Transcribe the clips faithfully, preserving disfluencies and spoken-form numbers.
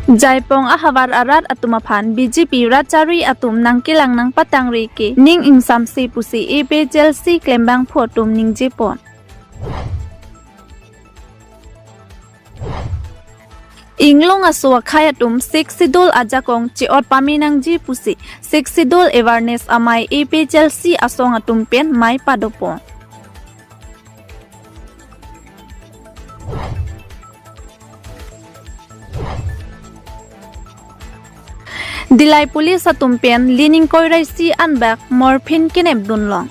Jaipong ahavar arat atum aphan B J P rat chari atum nangkelang nangpatangri ke ning ingsamse pusi A P H L C klembangphu atum ningjepon. Inglong aso akhei atum Sixth Schedule ajakong che-ot pame nangji pusi Sixth Schedule Awareness Amei A P H L C asong atum pen mei padopon. Dillai police atum pen lining koirai si anbak morphine kenep dunlong.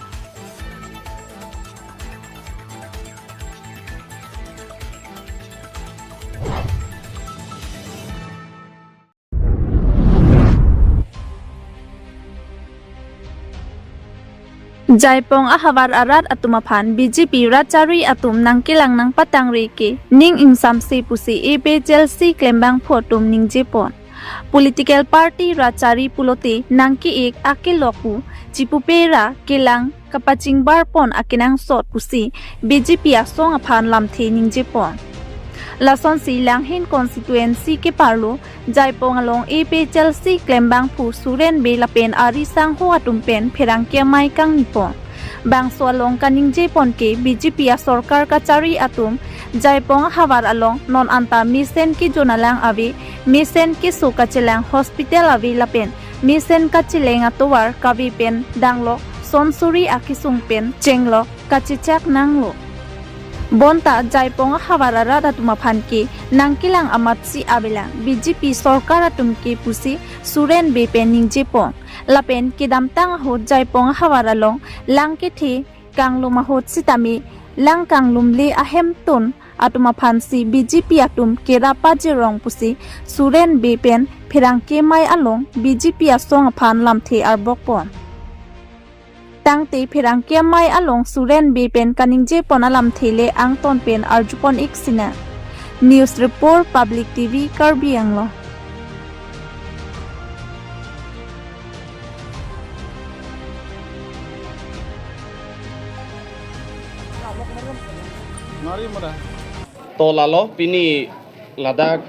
Jaipong ahavar arat atum aphan B J P rat chari atum nangkelang nangpatangri ke ning ingsamse pusi A P H L C klembangphu atum ningjepon. Political party rat chari pulote nangke-ik akelok pu chipupe ra kelang kapachingbarpon akenangsot pusi B J P asong aphan lamthe ningjepon. Lasonsi Langhin constituency keparlo Jaipong along A P H L C klembangphu Suren Bey lapen ari sangho atum pen pherangke amei kangnipon. Bangso along kaningjepon ke B J P asorkar kachari atum Jaipong ahavar along non anta mesen kejun alang ave, mesen keso kachelang hospital ave lapen mesen kacheleng atovar kave pen danglok, son suri akesung pen chenglok kachechak nanglo. Bonta Jaipong ahavar arat atum aphan ke nangkelang amatsi avelang B J P sorkar atum ke pusi Suren Bey pen ningjepon. Lapen kedamtang ahut Jaipong ahavar along lang kethe kanglum ahut sitame lang kanglumle ahemtun atum aphansi B J P atum kerap pajirong pusi Suren Bey pen pherangke amei along B J P asong aphan lamthe arbokpon. Tangte pherangke amei along Suren Bey pen kaningjepon alamthe le angton pen arjupon ik sinang. News Report, Public T V, Karbi Anglong. To lalo pini ladak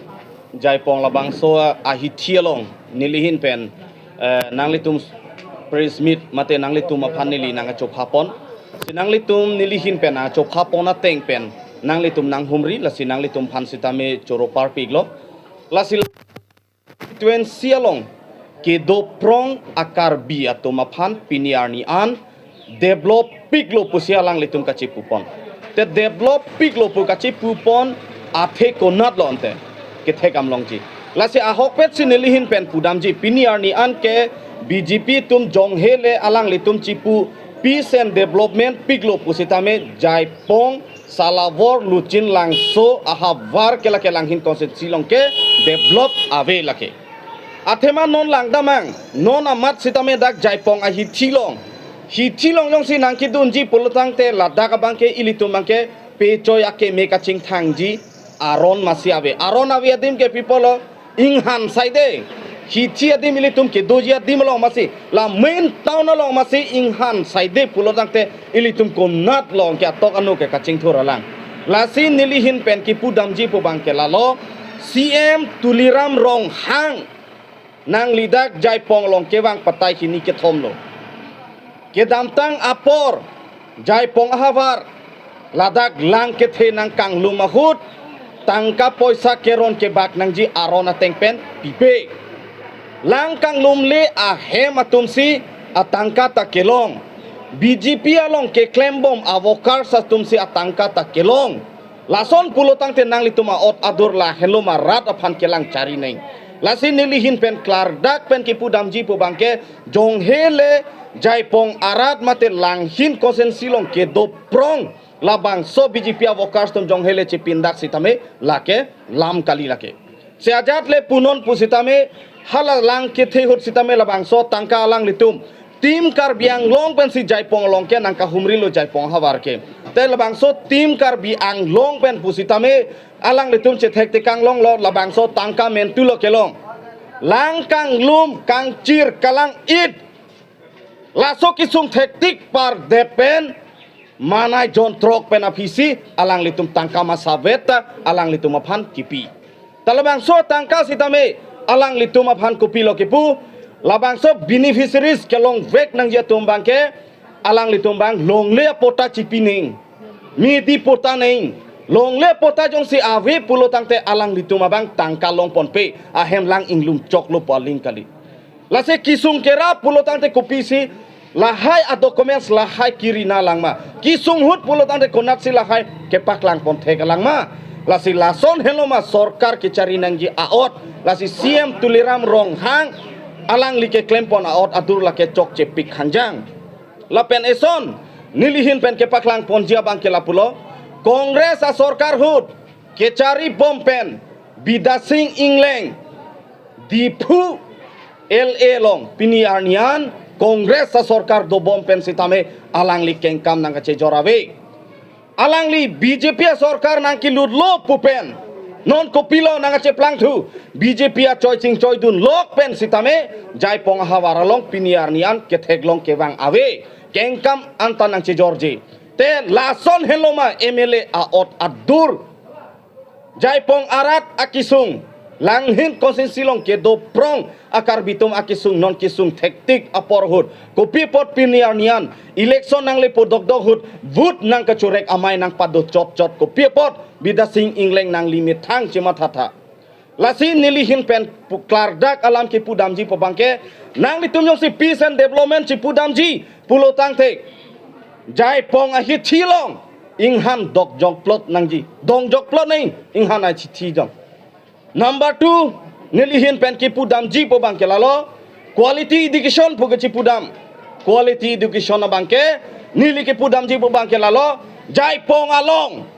Jaipong labangso ahithi along nelihin pen, eh, nanglitum press meet mate nanglitum aphan neli nangkachophapon. Si nanglitum nelihin pen nangkachophapon ateng pen nanglitum nanghumri, lasi nanglitum aphan sitame choro parpiklo. Lasi constituency along kedoprong a-Karbi atum aphan pini arni an develop piklo pusi alanglitum kachepupon. Te develop piklo pu kachepupon athe konatlo ante kethekdam longji. Lasi ahokpet si nelihin pen pudamji, pini arni an ke B J P atum jonghe le alanglitum chepu peace and development piklo pusitame Jaipong, Salabor, Luchin, Langso ahavar ke lake Langhin constituency along ke develop ave lake. Athema non langdamnang, non amat sitame dak Jaipong ahithi along, hithi along jongsi nangkedunji pulotangte ladak abang ke ilitum abang ke pechoi akeme kachingthangji aron masi ave. Aron ave adim ke pi pulo, Inghan Saide. Hithi adim ilitum kedoji adim along masi, la main town along masi Inghan Saide pulotangte ilitum konat along ke atok anu ke kachingthur alang. Lasi nelihin pen kipudamji pu abang ke lalo, C M Tuliram Ronghang nangli dak Jaipong along kevang patai hini kethom lo. Kedamtang apor Jaipong ahavar ladak lang kethe nangkanglum ahut tangka poisa keron kebak nangji aron ateng pen pipe. Lang kanglumle ahem atumsi atangka ta kelong. B J P along keklembom a-workers atumsi atangka ta kelong. Lason pulotangte nanglitum a-ot adur lahenlo ma rat aphan kelang chari neng. Lasi nelihin pen klardak pen kipudamji pu abang ke jonghe le Jaipong arat mate Langhin constituency along kedoprong labangso B J P a-workers atum jonghe le chepindak sitame lake lam kali lake. Si ajat le punon pusitame hala lang kethe ahut sitame labangso tangka alanglitum Team Karbi Anglong pensi Jaipong along ke nangkahumrilo Jaipong ahavar ke. Te labangso Team Karbi Anglong pen pusitame alanglitum chethektekang longlo, labangso tangka mentulo kelong. Lang kanglum kangchir kalang-it. Laso kesung thektik pardet pen manai jon throk pen aphisi alanglitum tangka masavet ta alanglitum aphan kipi. Ta labangso atangka sitame alanglitum aphan kopilo kipu, labangso beneficiaries kelongvek nangji atum abangke alanglitum abang longle apatta chipi nang, midi patta nang, longle apatta jongsi ave pulo tangte alanglitum abang tangka longponpe, ahem lang inglum choklo pu aling kali. Lasi kesung kerap pulo tangte kopisi lahai a-documents lahai kiri nanglang ma? Kesung ahut pulo tangte konatsi lahai kepaklangpon thek lang ma? Lasi lason henlo ma sorkar kechari nangji a'ot, lasi C M Tuliram Ronghang alangli keklempon a'ot adur lake chokchepik hanjang. Lapen eson neli ahin pen kepaklangponji abangke lapulo, Congress asorkar ahut kecharibom pen Bidya Sing Engleng Diphu L A along pini arni an Congress asorkar dobom pen sitame alangli kengkam nangkachejor ave. Alangli B J P asorkar nangkelutlo pu pen non kopilo nangkacheplangthu? B J P achoi chingchoidun lok pen sitame Jaipong ahavar along pini arni an ketheklong kevang ave, kengkam anta nangchejorji. Te lason henlo ma M L A a'ot adur? Jaipong arat akesung, Langhin constituency along kedo prong a-Karbi atum akesung non kesung thektik apor ahut, kopi apot pini arni an election nangle podokdok ahut vote nangkachorek amei nangpado chotchot, kopi apot Bidya Sing Engleng nangli methang chemathatha? Lasi neli ahin pen pu-, klardak alam kepudamji pu abangke, nanglitum jongsi peace and development chepudamji pulo tangte, Jaipong ahithi along inghan dokjokplot nangji, dongjokplot nang inghan ahithi jong. Number two, neli ahin pen kepudamji pu abangke lalo, quality education pu kechepudam. Quality education abangke neli kepudamji pu abangke lalo, Jaipong along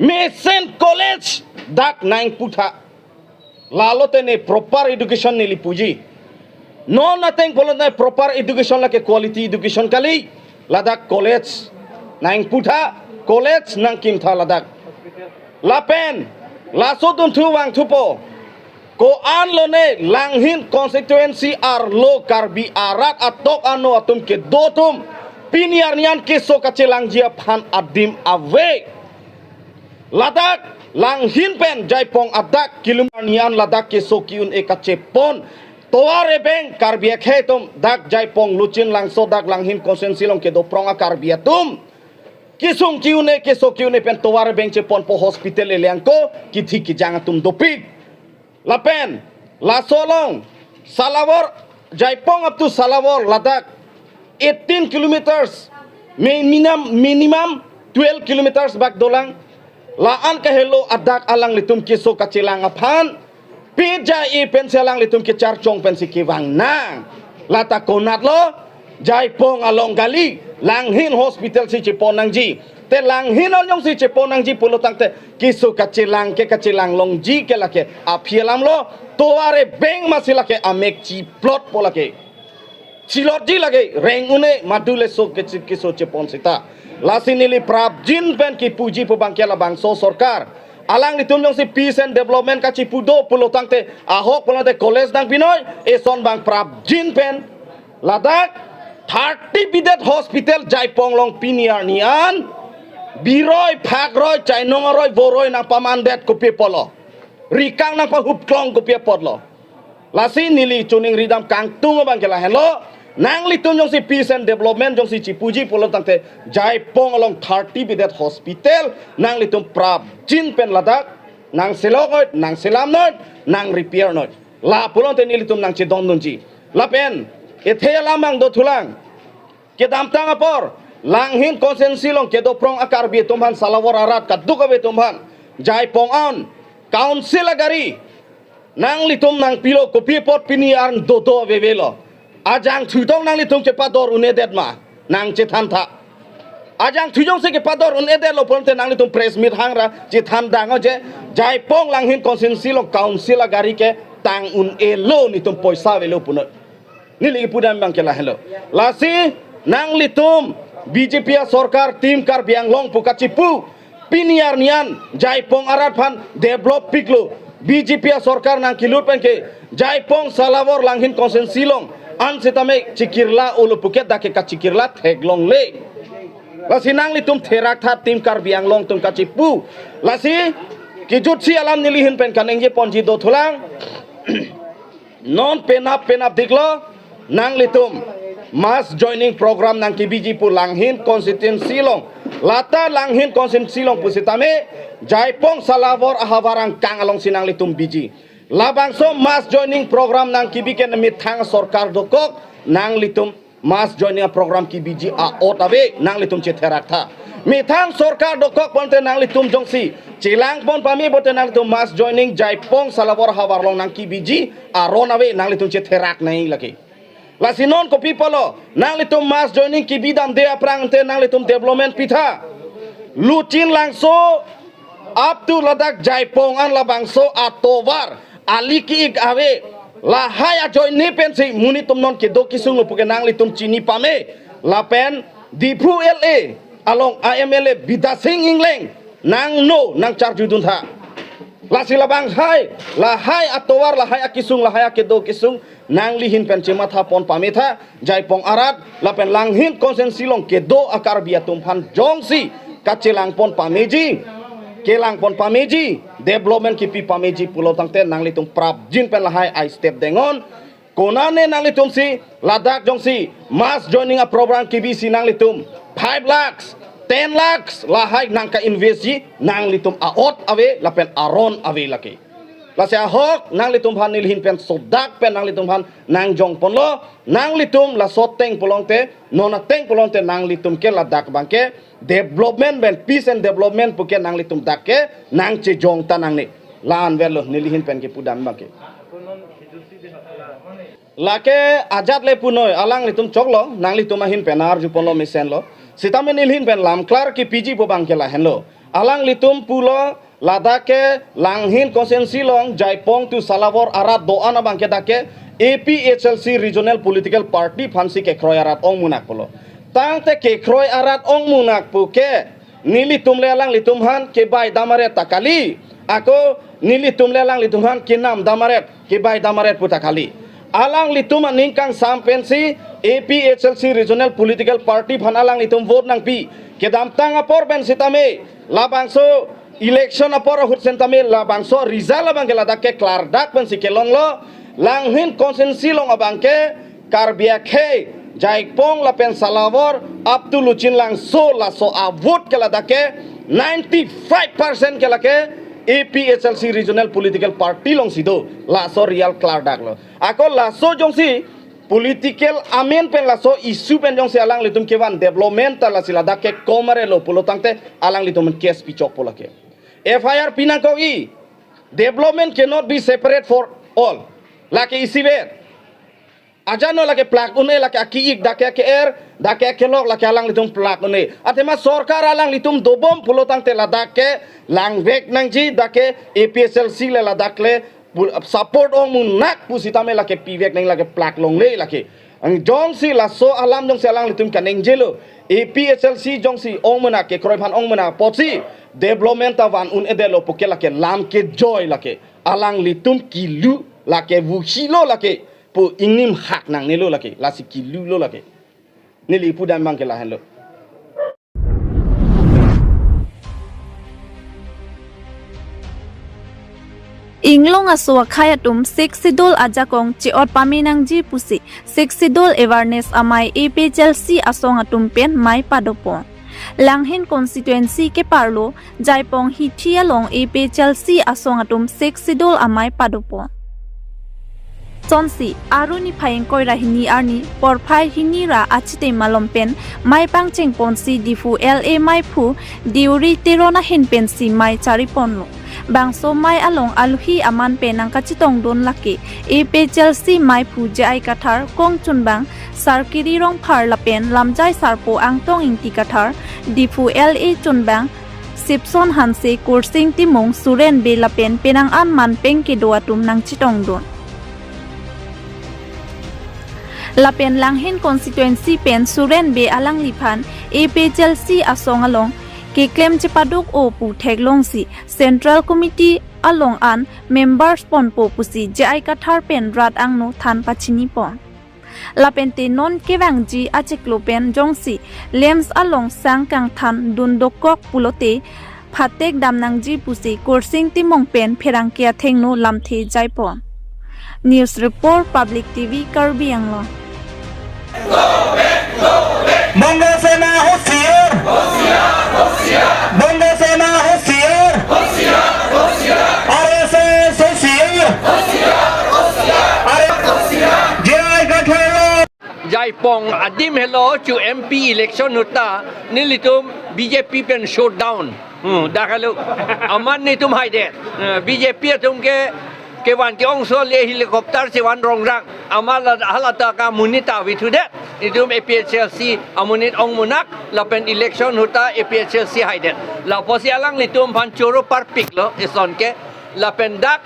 mesen college dak nangputha. Lalo te ne proper education neli puji. Non ateng pulo ne proper education lake quality education kali. Ladak college nangputha, college nangkimtha ladak. Lapen laso dunthu vangthupo, ko-an lone Langhin constituency arlo Karbi arat atok ano atum kedo atum pini arni an keso kachelangji aphan adim ave. Ladak Langhin pen Jaipong adak kilometer arni an ladak keso ki-un-e kachepon. Tovar ebeng Karbi akhei atum, dak Jaipong Luchinlangso dak Langhin constituency along kedo prong a-Karbi atum kesung ki-un-e, keso ki-un-e pen tovar ebeng cheponpo, hospital eleng ko kithi kijang atum dopik. Lapen laso along Salawar, Jaipong up to Salawar ladak eighteen kilometers, minimum, minimum twelve kilometers bak dolang. La-an kahelo adak alanglitum keso kachelang aphan pija-i pensi alanglitum kecharchong pensi kevang nang. Lata konatlo, Jaipong along kali, Langhin hospital si chepon nangji. Te Langhin along si chepon nangji pulo tangte keso kachelang ke kachelang longji ke lake aphi alamlo, tovar ebeng masi lake amek chiplotpo lake. Chilotji lake, reng un-e madu le so ke chi-, keso chepon sita. Lasi neli prapjin pen kepuji pu abangke labangso sorkar, alanglitum jongsi peace and development kachepu do pulo tangte, ahok pulo tangte college nangpinoi, eson abang prapjin pen ladak thirty bedded hospital Jaipong along pini arni an biroi, phakroi, chainong aroi, voroi nangpamandet kopi apotlo? Rikang nangpahupklong kopi apotlo? Lasi neli choningridam kangtung abangke lahenlo. Nanglitum jongsi peace and development jongsi chepuji pulo tangte, Jaipong along thirty bedded hospital nanglitum prapjin pen ladak nangselok noi, nangselam noi, nang repair noi. La pulote nelitum nangchedondunji. Lapen ethe alam abang dothulang. Kedamtang apor Langhin constituency along kedo prong a-Karbi atum aphan, Salawar arat kaduk ave atum aphan, Jaipong an council agari nanglitum nangpilo, kopi apot pini arni dodo avevelo? Ajangthu tong nanglitum kepador un-edet ma? Nangchethantha. Ajangthu jongsi kepador un-edetlo pulote nanglitum press meet hangra chethan dang o je, Jaipong Langhin constituency along council agari ketang un-elo, netum poisa avelo punoi. Neli kepudam abangke lahenlo. Lasi nanglitum B J P asorkar, Team Karbi Anglong pu kachepu, pini arni an Jaipong arat aphan develop piklo. B J P asorkar nangkelut penke Jaipong, Salawar, Langhin constituency along an sitame chekirla olo puke dak ke kachekirla theklongle. Lasi nanglitum therak tha, Team Karbi Anglong atum kachepu. Lasi Kejutsi alam neli ahin pen kaningje ponji dothulang. Non penap penap diklo, nanglitum mass joining program nangkebiji pu Langhin constituency along. Lata Langhin constituency along pusitame, Jaipong Salawar ahavar angkang alongsi nanglitum biji. Labangso mass joining program nangkebi ke methang sorkar dokok, nanglitum mass joining aprogram kebiji a'ot ave, nanglitum chetherak tha. Methang sorkar dokok pulote nanglitum jongsi chelang pon pame pulote nanglitum mass joining Jaipong Salawar ahavar along nangkebiji aron ave, nanglitum chetherak nangji lake. Lasi non kopi pulo, nanglitum mass joining kebi damde aphrang te nanglitum development pi tha. Luchinlangso up to ladak Jaipong an labangso atovar, ali ki-ik ave, lahai ajoine pensi monit atum non kedo kesung lo puke nanglitum chini pame, lapen Diphu L A along a M L A Bidya Sing Engleng nangno nangcharjudun tha. Lasi labang hai, lahai atovar, lahai akesung, lahai akedo kesung, nangli ahin pen chematha pon pame tha, Jaipong arat, lapen Langhin constituency along kedo a-Karbi atum aphan jongsi kachelang pon pameji, kelang pon pameji, development kepi pameji pulo tangte nanglitum prapjin pen lahai a-step dengnon. Konane nanglitumsi ladak jongsi mass joining aprogram kebisi nanglitum five lakhs, ten lakhs lahai nangka-invest ji, nanglitum a'ot ave lapen aron ave lake. Lasi ahok nanglitum aphan neli ahin pen sodak pen nanglitum aphan nangjong ponlo, nanglitum laso ateng pulote, non ateng pulote nanglitum ke ladak abangke development pen, peace and development puke nanglitum dak ke nangchejong ta nangne. La-an verlo neli ahin pen kepudam abangke. Lake ajat le punoi, alanglitum choklo, nanglitum ahin pen arju ponlo mesenlo. Sitame neli ahin pen lamklar kepiji pu abangke lahenlo. Alanglitum pulo, ladak ke Langhin constituency along Jaipong to Salawar arat do-an abangke dak ke A P H L C Regional Political Party aphansi kekroi arat ongmunak pulo. Tangte kekroi arat ongmunak puke nelitum le alanglitum aphan kebai dam aret ta kali. Ako nelitum le alanglitum aphan kenam dam aret, kebai dam aret pu ta kali. Alanglitum aning kangsam pensi A P H L C Regional Political Party aphan alanglitum vote nangpi. Kedamtang apor pen sitame labangso election apor ahut sitame labangso result abangke ladak ke klardak pensi kelonglo. Langhin constituency along abangke Karbi akhei, Jaipong lapen Salawar up to Luchinlangso laso a-vote ke ladak ke ninety-five percent ke lake A P H L C Regional Political Party alongsi do, laso real klardak lo. Ako laso jongsi political amen pen laso issue pen jongsi alanglitum kevan development ta lasi ladak ke komare lo pulo tangte alanglitum case pichok po lake. F I R pinangkok i, development cannot be separate for all. Lake isivet. Ajat no lake plak un-e, lake aki-ik dak ke ke-er, dak ke kelok lake alanglitum plak un-e. Athema sorkar alanglitum dobom pulo tangte ladak ke langvek nangji, dak ke A P H L C le ladak le pu-, support ongmunak pusitame lake pivek nang lake plak longle lake. Ang jongsi laso alam jongsi alanglitum kaningjelo. A P H L C jongsi ongmunak kekroi aphan ongmunak apotsi development ta van un-edetlo puke lake lam kejoi lake. Alanglitum kilu lake vuhilo lake. Pu ingnim hak nangnelo lake. Lasi kilulo lake. Neli pudam abangke lahenlo. Inglong aso akhei atum Sixth Schedule ajakong che-ot pame nangji pusi Sixth Schedule Awareness Amei A P H L C asong atum pen mei padopon. Langhin constituency keparlo Jaipong hithi along A P H L C asong atum Sixth Schedule amei padopon. Sonsi, Aru niphai ingkoi ra hini arni, porphai hini ra achite malom pen, mei pangcheng ponsi Diphu L A meiphu, Deuri Teron ahin pensi mei chari ponlo. Bangso mei along alohi aman pen nangkachetongdun lake, A P H L C meiphu J I Kathar, kongchunbang, Sarkiri Rongphar lapen lamjai sarpo Angtong Ingti Kathar, Diphu L A chunbang, Sipson Hanse, Kursing Timung, Suren Bey lapen penang an man peng kedo atum nangchetongdun. Lapen Langhin constituency pen Suren Bey alangliphan A P H L C asong along keklem chepaduk-o pu theklongsi Central Committee along an members ponpo pusi J I Kathar pen rat angno than pachini pon. Lapente non kevangji achiklo pen jongsi LAMPS along sang kangthan dun dokok pulote phatek damnangji pusi Kursing Timung pen pherangke athengno lamthe jaipon. News Report, Public T V, Karbi Anglong. Bongo Sena hosiar! Bongo Sena hosiar! R S S hosiar! Are J I Kathar! Jaipong adim helo chu M P election ahut ta nelitum B J P pen shutdown. Hmm, dak helo. Amat netum haidet. Eh, B J P atum ke kevan ke-ongso le helicopter chevan rongrang. Amat la hala ta kamonit ta vithudet. Netum A P H L C amonit ong munak lapen election ahut ta A P H L C haidet. Lapusi alanglitum aphan choro parpiklo eson ke. Lapen dak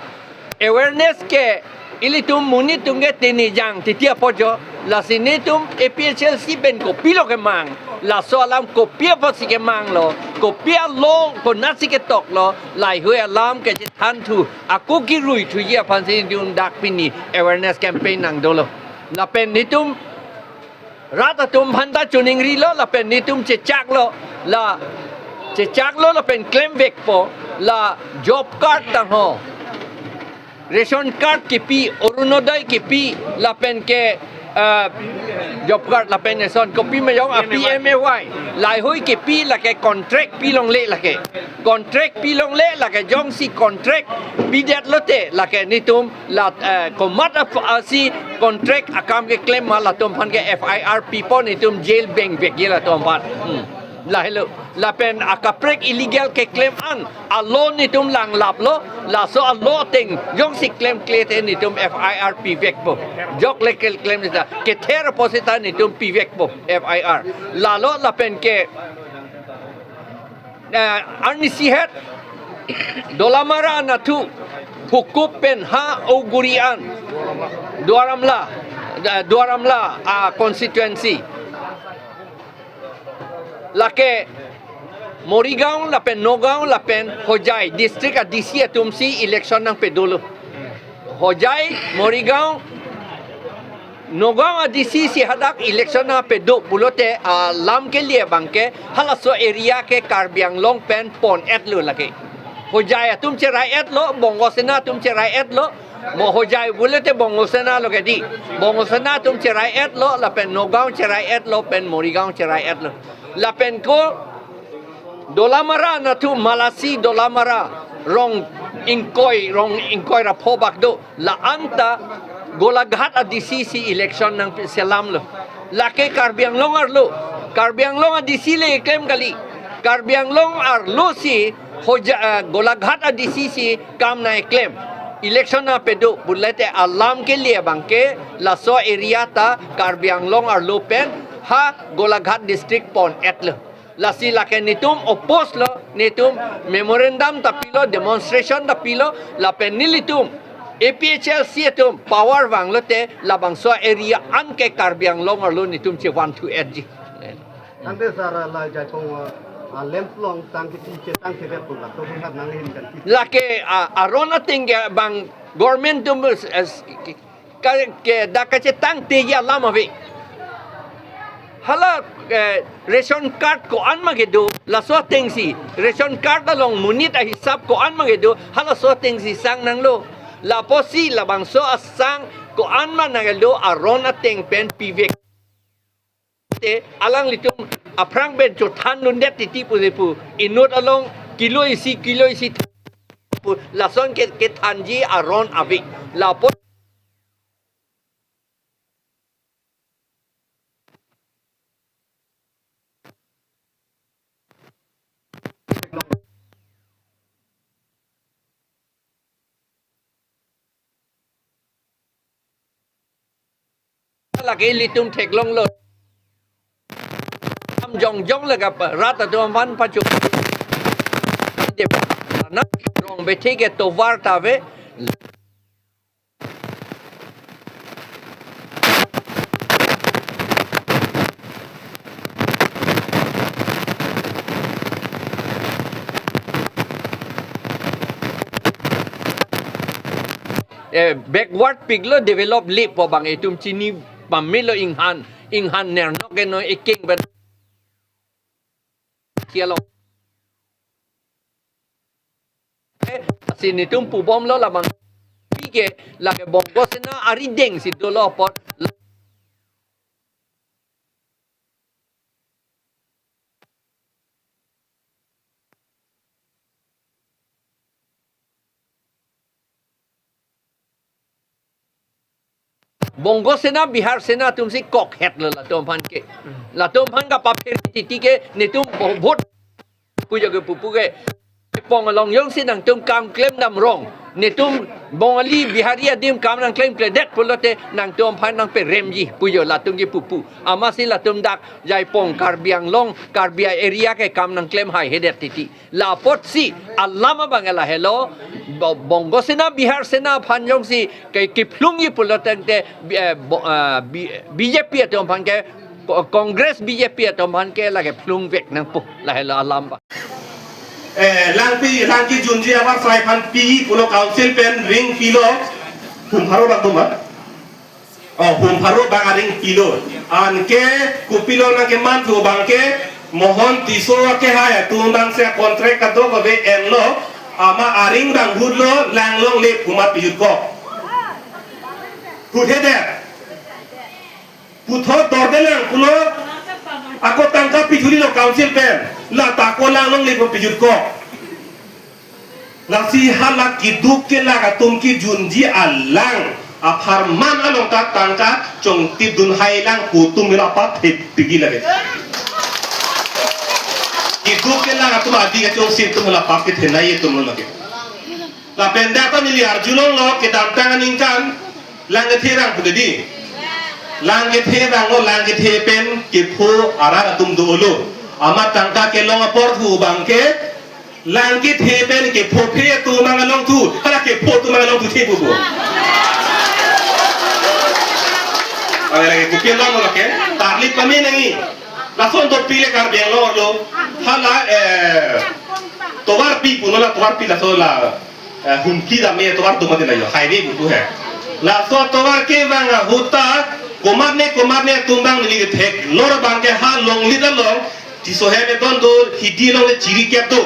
awareness ke ilitum monit atum ke tenijang titi apot jo, lasi netum A P H L C pen kopilo kemang, laso alam kopi apotsi kemanglo, kopi alo konatsi ketoklo, laheihui alam kechethanthu, ako kiruithuji aphansi netum dak pini awareness campaign nangdolo. Lapen netum rat atum aphan ta choningrilo lapen netum chechaklo, la chechaklo lapen klemvekpo, la job card tangho, ration card kipi, Orunodoi kipi, lapen ke, ah, job card lapen eson kopi ma jong, ah, P M A Y, laheihui kipi, lake contract pilongle lake. Contract pilongle lake, jongsi contract pidet lote lake netum la, eh, komat ap-, asi contract akam keklem ma latum aphan ke F I R pipon, netum jail bengvekji latum aphan. Hmm. Lahelo. Lapen akaprek illegal keklem an alo netum langlaplo, laso alo ateng jongsi klemkle te netum F I R pivekpo. Jok le keklem seta, kether apot seta netum pivekpo F I R. Lalo lapen ke, eh, arnisi het Dolamara anatthu Hukup pen ha Auguri an, Duar Amla, eh, Duar Amla, ah, constituency. Lake Morigaon lapen Nagaon lapen Hojai district a D C atumsi election nangpadolo. Hojai, Morigaon, Nagaon a D C si hadak election nangpado pulote, ah, lam kele abangke halaso area ke Karbi Anglong pen pon-etlo lake. Hojai atum cherai-etlo, Bongo Sena atum cherai-etlo, mo Hojai pulote Bongo Sena lo ke di. Bongo Sena atum cherai-etlo, lapen Nagaon cherai-etlo, pen Morigaon cherai-etlo. Lapen ko Dolamara anatthu Malasi Dolamara rong ingkoi, rong ingkoi ra pho bak do. La anta Golaghat a D C si election nangselamlo. Lake Karbi Anglong arlo. Karbi Anglong a D C le klem kali. Karbi Anglong arlo si Hoja, eh, Golaghat a D C si kam nangklem. Election nangpado pulote alam kele abangke laso area ta Karbi Anglong arlo pen ha Golaghat district pon-etlo. Lasi lake netum oppose lo, netum memorandum ta pilo, demonstration ta pilo, lapen nelitum A P H L C atum power vanglote labangso area an ke Karbi Anglong arlo netum chevanthu-etji. Tangte sir, la Jaipong, ah, lamps along tang kiti chetang kiti pula, to pun nang hin kan. Lake, ah, aron ateng ke bang government atum, eh, ke, ke dak kachetangteji alam ave. Hala, eh, ration card ko-an ma kedo, laso atengsi, ration card along monit ahisap ko-an ma kedo, halaso atengsi sang nanglo. Lapusi labangso asang ko-an ma nanglo, aron ateng pen pivek te, alanglitum aphrang pen chothan dundet titi pu pu, inut along kilo isi, kilo isi pu, lason ke, kethanji aron ave. Lapu lake ilitum theklonglo. Am jongjong le kap rat atum aphan pachu. Na rong bethe ke tovar ta ave. Eh, backward piklo, develop le pu abang itum chini pamelo, inghan, inghan nernok ke no ekeng ben. Sialo. Si netum pubomlo labang ke lake Bongo Sena arideng si dolo apot. Bongo Sena, Bihar Sena atum si kokhet lo latum aphan ke. Latum aphan kapapher titi ke netum bo-, vote pu jo ke pupu ke. Pong along jongsi nangtum kam klem dam rong, netum Bongali Bihari adim kam nangklemkledet pulote nangtum aphan nangperemji pu jo latum ke pupu. Amatsi latum dak Jaipong, Karbi Anglong, Karbi area ke kam nangklem haihedet titi. La apotsi alam abang lahelo, Bo-, Bongo Sena, Bihar Sena aphan jongsi ke kephlungji pulo tangte, eh, Bo-, ah, B-, B J P atum aphan ke, Ko-, Congress B J P atum aphan ke lake phlungvek nangpo, lahelo alam abang. Eh, Langpi, Langki junji abar sai aphan pi pulo council pen ring pilo, hum pharo bak duma. Oh, hum pharo bak aring pilo. Anke kopilo nangkeman thu abang ke Mohon Tisso akehai atum abang si contract kadokave enlo, amat aring abang hutlo, lang longle pu amat pijut ko. Hut he det. Puthot dordelang pulo, ako tangka pithu-ri lo council pen, la ta ako lang longle pu pijut ko. Lasi hala keduk kelak atum kejunji alang apharman along ta tangka chongtip dun hailang pu atum la pathek pigi lake. Keduk kelak atum adi kachongsi atum la pap kethenei atum lake. Lapen dak ta neli arjulonglo kedamtang aningkan lang kethe rang pu kedi. Lang kethe ranglo, lang kethe pen kepho arat atum dolo. Amat tangka kelong apor thu abang ke lang kethe pen kephophe atum abang along thu, hala kepho atum abang along thu the pupo. Hala lake kopi along lake, tarlip pame nangji. Lason dopik le Karbi Anglong arlo. Hala, eh, tovar pi pulo la, tovar pi laso la, eh, humki dam me tovar dum mati la jo, highway pupo he. Laso tovar kevang ahut ta, komatne komatne atum abang neli theklor abang ke ha Longlit along, Tisso hem edon do, hidi along le chiri kep do.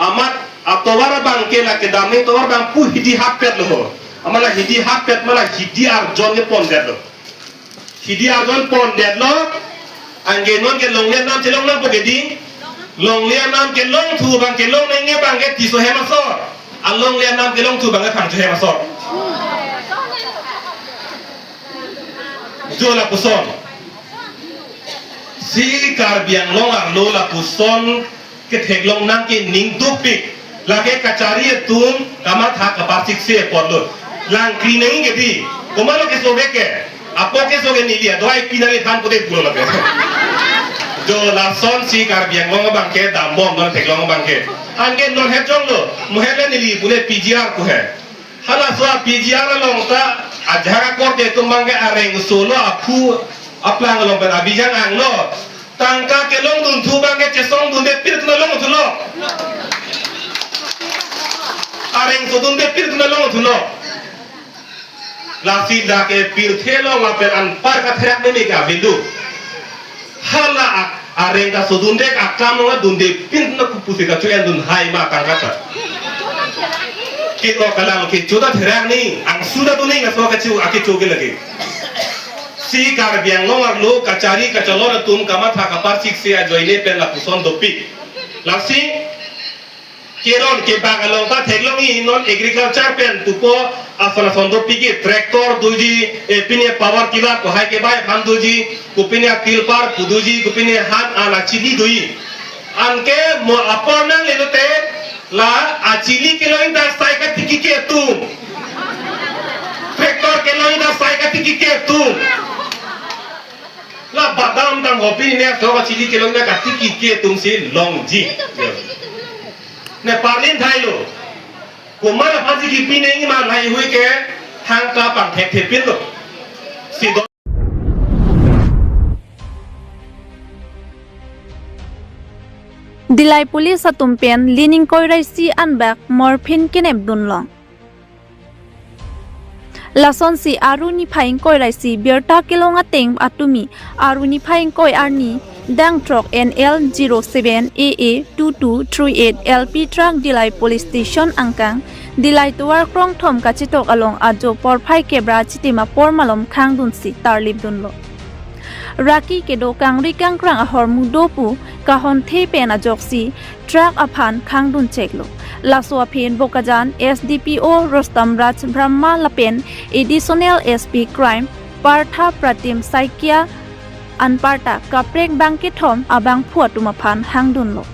Amat atovar abang ke lake dam me tovar abang pu hidi hap pet lo ho. Amat la hidi hap pet ma la hidi arjon ke pondetlo. Hidi arjon pondetlo, anke non ke longle anam chelong nangpo kedi. Longle anam kelong thu abang kelong nangji abang ke Tisso hem asor. Alongle anam kelong thu abang ke Phangcho hem asor. Jo lapuson. Si Karbi Anglong arlo lapuson ketheklong nang ke ning dukpik. Lake kachari atum kamatha kaparsik se apotlo. Lang kri nangji kedi. Komatlo keso ke ke. Apo keso ke neli adoi pinali than pute pulo lake. Jo lason si Karbi Anglong abang ke dambom non theklong abang ke. Anke non hejong lo. Muhele neli pule P G R ko he. Halaso a P G R along ta ajak akorte atum abang ke areng solo aphu aplang along pen abijang anglo. Tangka kelong dun thu abang ke chesong dunde pir atum along thulo. Areng so dunde pir atum along thulo. Lasi dak ke pirthe along lapen anpar katherak meme ke avindu. Hala a-, areng kaso dunde akam along dunde pin na kupusi kacho-en dun hai ma tangka ta. Kiko kalang kecho ta therak ni, angsu ta dun ni laso kacho akecho ke lake. Si Karbi Anglong arlo kachari kacholor atum kamatha kaparsik se ajoine pen lapuson dopik. Lasi keron kebak along ta theklongji non agriculture pen pupo ason ason dopik ke tractor doji, eh, pine power tiller ko hai kebai aphan doji, kopine tilpar pu doji, kopine han an achili doji. Anke mo apor nanglelote la achili kelongji ta sai katiki ke atum. Tractor kelongji ta sai katiki ke atum. La badam dam hopi ne so achili kelongji ta katiki ke atum si longji. Ne parlin thailo. Komat aphansi kipi nangji ma lahai hui ke thangta pangthekthepinlo. Si do. Dillai police atum pen lining koiraisi anbak morphine kenep dunlong. Lasonsi Aru niphai ingkoi ra isi birta kelong ateng atumi Aru niphai ingkoi arni dang throk N L zero seven A A two two three eight L P truck Dillai Police Station angkang Dillai tovar krongthom kachetok along ajo porphai kebra chitim apor malom khangdunsi tarlipdunlo. Raki kedo kangri kangkrang ahormu do pu kahonthe pen ajoksi truck aphan khangduncheklo. Laso aphi Bokajan S D P O Rustom Raj Brahma lapen Additional S P Crime Partha Pratim Saikia anparta kaprek bangkethom abangphu atum aphan hangdunlo.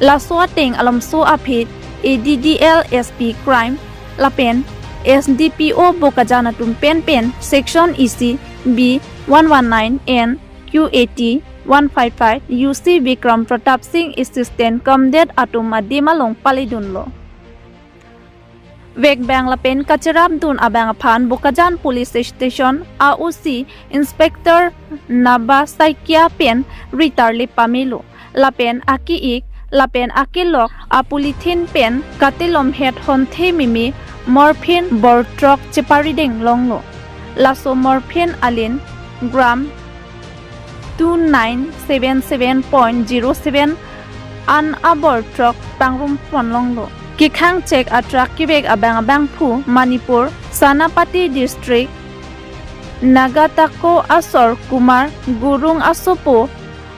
Laso ateng alomso aphi A D D L S P Crime lapen S D P O Bokajan atum penpen Section E C B one one nine and Q A T one five five U C Bikram Pratap Singh Assistant Comdate atum adim along palidunlo. Vekbang lapen kacherapdun abang aphan Bokajan Police Station a O C Inspector Naba Saikia pen ri tarlip pamelo. Lapen ake-ik lapen akelok a polythene pen katelomhet honthe meme morphine bor throk cheparideng longlo. Laso morphine alin gram two nine seven seven point zero seven an abor throk pangrum ponlonglo. Kekhangchek a truck kevek abang abangphu Manipur, Senapati District, Nagatako asor Kumar Gurung asopo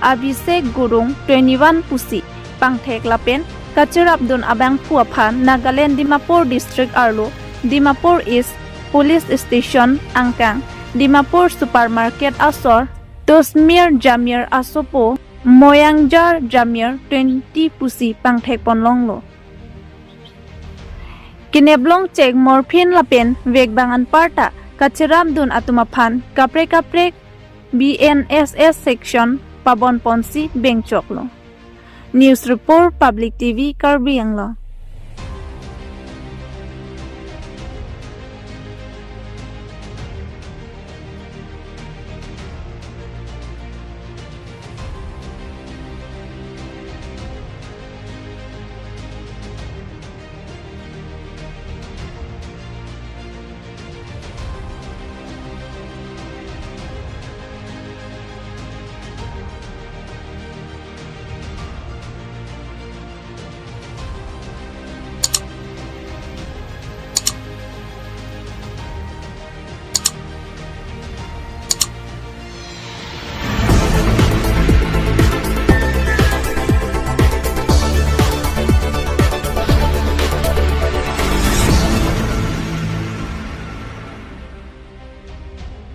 Abhishek Gurung twenty-one pusi pangthek lapen kacherapdun abangphu aphan Nagaland Dimapur District arlo Dimapur East Police Station angkang Dimapur Supermarket asor Tosmir Jamir asopo Moyangjar Jamir twenty pusi pangthek ponlonglo. Keneplongchek morphine lapen vekbang anparta kacherapdun atum aphan kaprek kaprek B N S S section pabon ponsi bengchoklo. News Report, Public T V, Karbi Anglong.